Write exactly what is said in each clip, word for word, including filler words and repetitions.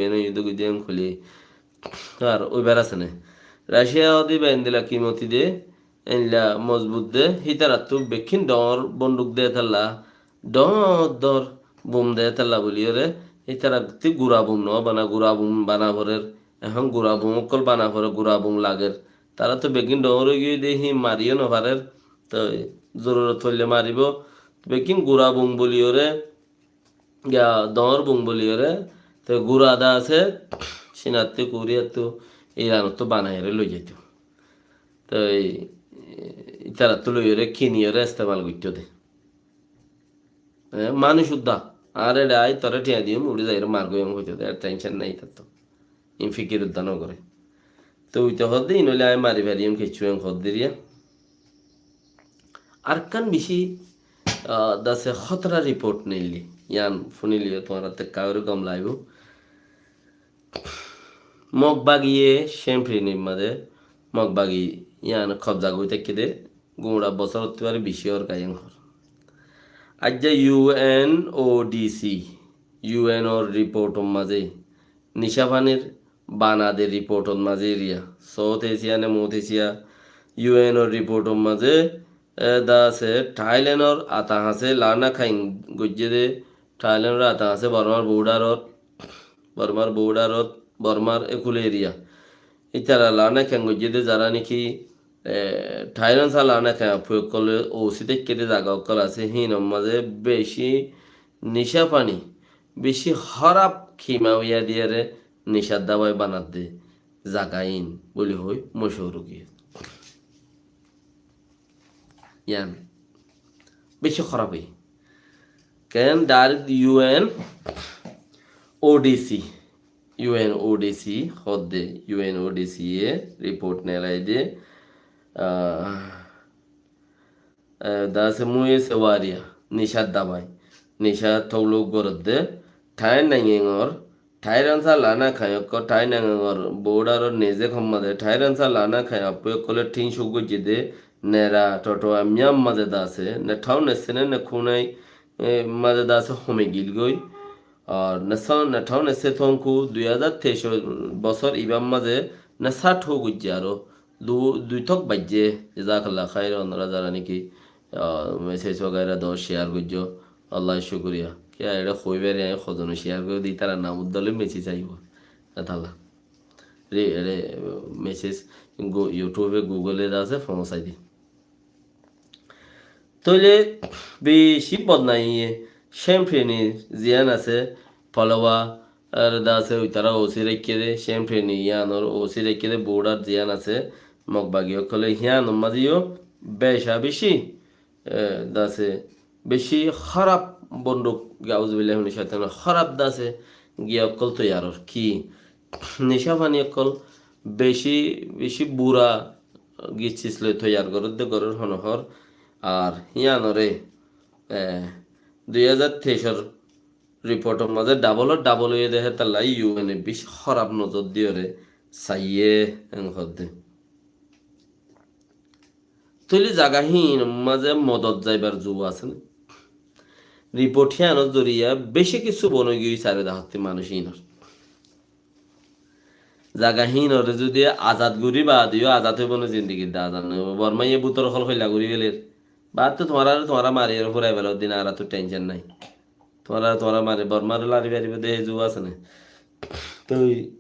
U N e yuddo goijjé en hoilé. Ar óibar asé né. Racia hoóde íba endilla kimoti de, endilla mozbut de, hítarattú bekkín dhoóñr bonduk de étalla, dhoóñr dhoóñr bum de étalla bóliyoré, hítarattú gura bum no bana, gura bum bana forer. Ehón gura bum ókkol bana forer, gura bum lager. Tará to bekkín dhoóñr ói giyói de, híin mariyó no farer. Toi zorurot foille maribó. Bekkín gura bum bóliyoré, ya dhoóñr bum bóliyoré, te gura de asé, Cínattú, Koriyattú, Iranottú banaiyóre loi zaito. Toi, e, ítarattú loiyoré, kiniyoré estemal goittó de. E, manúic uddá, añáre eçe ai, toré thiañ diyum, uçí zaiyóre margói, em hoitó de, ar tension nai ítattú. Ín fikir uddá no goré. Toi uite hoódde, ín óile aññí mari fariyum, kiccú en hoódde riya. Ar ekkán bicí, ah, dase hótara riport neillé, yián fúnilé tuáñrattú ekká gorí gom laibó. Mog bagiye Cemprinir mazé, Mog bagi yián kobza gorí táikke de, guñça bosórottú bari bicí ór gai en hoór. Aijja U N O D C, U N or riportor mazé, nicá fanir bana de riportor mazé eriya, South Asia ne Mouth Asia, U N or riportor mazé, e, dase Thailandor ata hañsé lana kain goijjé de, Thailandor ata hañsé Bormar bordarot, Bormar bordarot, Bormar ekul eriya. Ítara lana kain goijjé de zará niki, e, Thailand sá lana kain affú ókkol, ousi táikke de zaga ókkol asé, híinor mazé bicí nicá fani, bicí hóraf kima óiya diyaré nicár dabai banadde zaga ín bóli hoi mochúr ói giyé. Yián bicí hóraf óiye. Ken direct U N O D C, U N O D C hoódde, U N O D C ye riport neelai de, ah, e, dase muye sewariya, nicár dabai, nicá touluk goródde, Thai Nang Engor, Thailand sá lana kain ókkol, Thai Nang Engor bordaror nezek hommade, Thailand sá lana kain affú ókkolé thin cúk goijjé de, nera, toto, amiyá mazé dase, ne thaun esse ne, ne kunai, e, mazé dase homi gilgoi. Ar ne sa-, ne thaun esse tonku dui házar teis bosór ibár mazé ne sat hó goijjé aró. Du-, dui tok baijjé, jazakallah khair, onora zara niki, ah, message wagaira do share goijjo, Allah cukuriya. Kiyá eçe hoi bari añí hozone share gori di, ítara nam uddá loi message aibo. Etalla. Re, eçe message Gu-, YouTube e, Google e de asé, foóñsai di. Tóile bicí bodnami ye, Cemprinir ziyán asé, follower, ar dase uitará ousi raikké de, Cemprini yiánor ousi raikké de, border ziyán asé, Mog bagi ókkolé híyanor mazé yó beca bicí, e, dase bicí hóraf bonduk, auzubillahi minac caitanir, hóraf dase giya ókkol toiyar ór. Ki? Nicá fani ókkol bicí, bicí bura gisis loi toiyar gorédde gorér hono hór. Ar híyanoré, e, dui házar teicor riportor mazé dabol dabol óiye de, hétalla U N e bicí hóraf nozor diyoré saiyé en hoódde. Tóile zaga híinor mazé modot zaibar zu asé né? Riport híyanor zoriya bicí kissú bon ói giyói sairó dahottí manúic híinor. Zaga híinoré zudi azad gorí baade yó azad óibo né zindigir de, azad no óibo. Bormaye bútor ókkol hoilla gorí féler. Baade tuáñraré tuáñra mari ar furai félo din, añárattú tension nai. Tuáñraré tuáñra mari, Bormaré lari faribó de hé zu asé né? Toi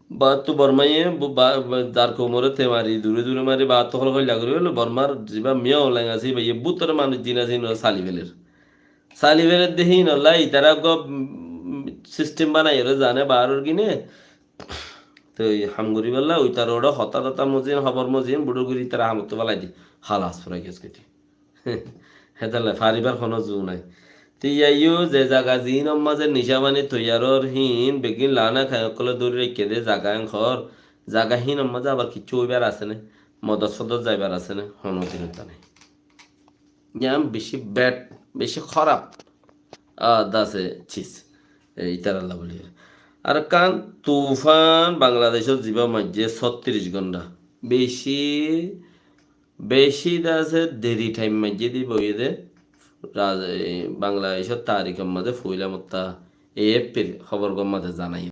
baade Bormaye bu-, ba-, ba-, zar koumoré te mari, dure dure mari, baade ókkol hoilla gorí félo, Bormar zibá Min Aung Hlaing asé, íbaye bútore manúic zin asé, híinoré sali féler. Sali féler de híinolla, itará uggúa, mm, sistem banaiyóre zane baáror gine. Toi ham goríbolla, uitar uore hotá totá mozin, hóbor mozin, buçur gorí itará hamottú félai di. Halas, furai giyói goi. Hétolla faribar honó zu nai. Te iyá yó ze zaga ziínor mazé nicá fani toiyar ór híin beggín laana kain ókkolé dóri raikké dé zaga en hoór, zaga híinor mazé abar kiccú óibar asé né, modot sodot zaibar asé né, honó din uddá nai. Yián bicí bad, bicí hóraf, ah, dase sis. E, itaralla bóli. Ar ekkán tufan Bangladecót zibá maijjé sóttiríc gónda. Bicí Bicí de asé deri thaim maijjé de boiyé de, raz-, e, Bangladecór tarikor mazé foila motta AFP r hóbor gán mazé zanaiye.